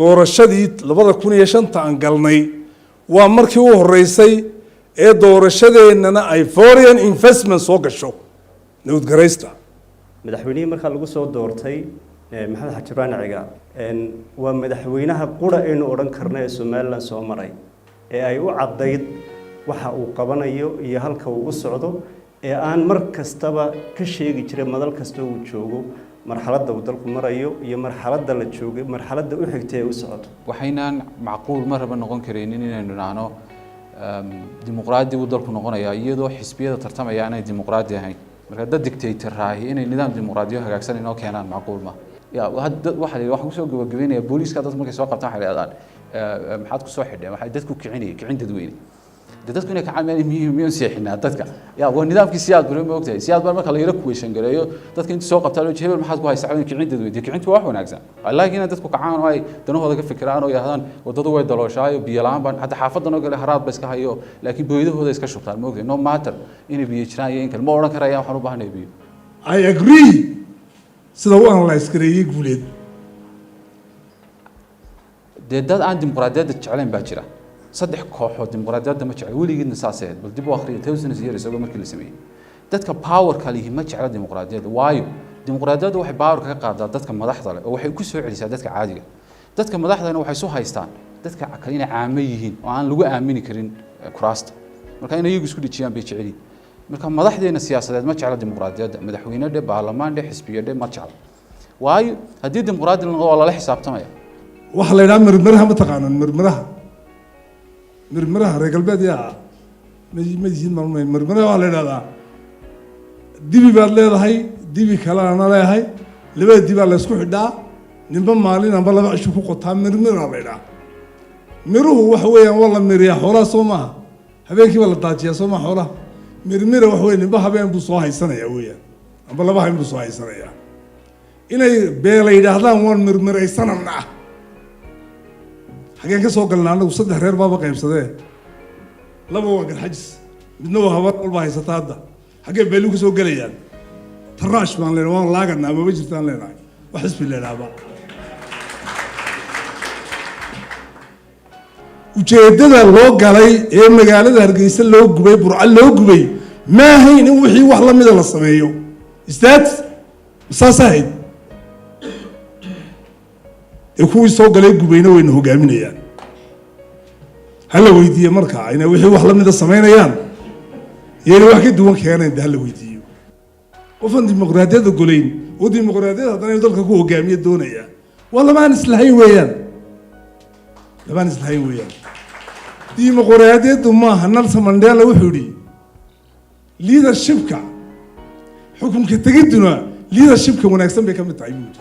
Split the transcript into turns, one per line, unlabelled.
Doorashadii 2005-ta aan galnay waa markii u horeysay ee doorashadeennana ay foreign investment soo gasho. Nabadgaraysta.
Madaxweynihii markaa lagu soo doortay, Maxamed Xaaji Ibraahim Cigaal, waa madaxweynaha qura aynu odhan karno ee Somaliland soo maray ee ay u caddayd waxa uu qabanayo iyo halka uu u socdo, ee aan mar kastaba ka sheegi jiray madal kasta uu joogo marxaladda uu dalku marayo iyo marxaladda la joogay, marxaladda u xigtay ee u socoto.
Waxaynaan macquul marraba noqon karaynin inaynu idhaahno dimuqraadi buu dalku noqonayaa iyadoo xisbiyada tartamaya aanay dimuqraadi ahayn. Marka dad dictator ahi inay nidaam dimuqraadiyo hagaagsan inoo keenaan macquul ma ya. Hadda waxa la waxaan kusoo gabagabeynaya, booliiska dad markay soo qabtaan waxay dhahdaan, "Maxaad kusoo xidheen?" Waxay dadku kicinayay kicin dadweyne. De dadku inay kacaan miyaan seexinaa dadka? Ya, waa nidaamkii Siyaad Bare, ma ogtahay? Siyaad Bare marka la yaro kuweysan gareeyo dadka inta soo qabtaa loo "Hebel, maxaad ku haysaa?" Kicin dadweyne. Dee kicintu waa wax wanaagsan, laakiin inay dadku kacaan oo ay danahooda ka fikiraan oo yidhahdaan waddadu way dalooshaayo, biyo la'aan baan hadda xaafadan oo kale haraad ba iska hayo, laakiin booydahooda iska shubtaan, ma ogtahay? No matter inay biyo jiraan iyo in kale, ma odhan karayaan waxaan u baahanay biyo.
I agree sida u analyse gareeyey Guuleed.
Dee dad aan dimuqraadiyadda jeclayn baa jira. Saddex kooxood dimuqraadiyadda ma jecla, weligeedna saas ahayd. Bal dib u akhriya thousands years ago markii la sameeyey. Dadka powerka lihi ma jecla dimuqraadiyadda, waayo dimuqraadiyadda waxay powerka ka qaadaa dadka madaxda leh oo waxay ku soo celisaa dadka caadiga. Dadka madaxdana waxay isu haystaan dadka kale inay caamo yihiin oo aan lagu aamini karin kuraasta. Marka inay iyagu isku dhejiyaan bay jecel yihiin. Marka madaxdeena siyaasadeed ma jecla dimuqraadiyadda, madaxweyne dhe, baarlamaan dhe, xisbiyo dhe, ma jecla, waayo haddii dimuqraadi la noqdo waa lala xisaabtamaya.
Waxaa la yidhaha mirmiraha, ma taqaanaan mirmiraha? Mirmiraha reer galbeed yaa ma yihiin malmay. Mirmiraha waxaa la yidhahdaa dibi baad leedahay, dibi kalena leeyahay, labada dibaa la isku xidhaa, ninba maalin amba 2 cisho ku qotaa. Mirmira la yidhaha. Miruhu waxa weeyaan waa la miriyaa xoolaha, soo maaha? Habeenkii baa la daajiyaa, soo maha, xoolaha? Mirmira waxa wey ninba habeen buu soo haysanayaa weeyaan, amba 2 habeen buu soo haysanayaa. Inay beela yidhaahdaan waan mirmiraysananaa, xageen ka soo galnaa anagu? Saddex reer baaba qaybsadee, laba waa Garxajis, midna waa Habar walba haysata. Hadda xaggee beelu ka soo gelayaan? Taraash baan leenahay, waan laaganaa, maba jirtaan leenahay wax xisbi leedhaaba. Ujeeddada loo galay ee magaalada Hargeysa loo gubay, Burco loo gubay, ma ahayn in wixii wax lamida la sameeyo? Istaad saas ahayd ee kuwii soo galay gubayna wayna hogaaminayaan. Hala weydiiye markaa inay wixii wax lamida samaynayaan iyayna wax ka duwan keenayn. De hala weydiiyo qofaan dimuqraadiyadda golayn oo dimuqraadiyadda haddana inuu dalka ku hogaamiyo doonaya. Waa lamaan islahayn weeyaan, lamaan islahayn weeyaan. Dimuqraadiyaddu maaha. Nelson Mandela wuxuu yidhi, leadershipka, xukunka tegidduna leadershipka wanaagsan bay ka mid tahay, buu yidhi.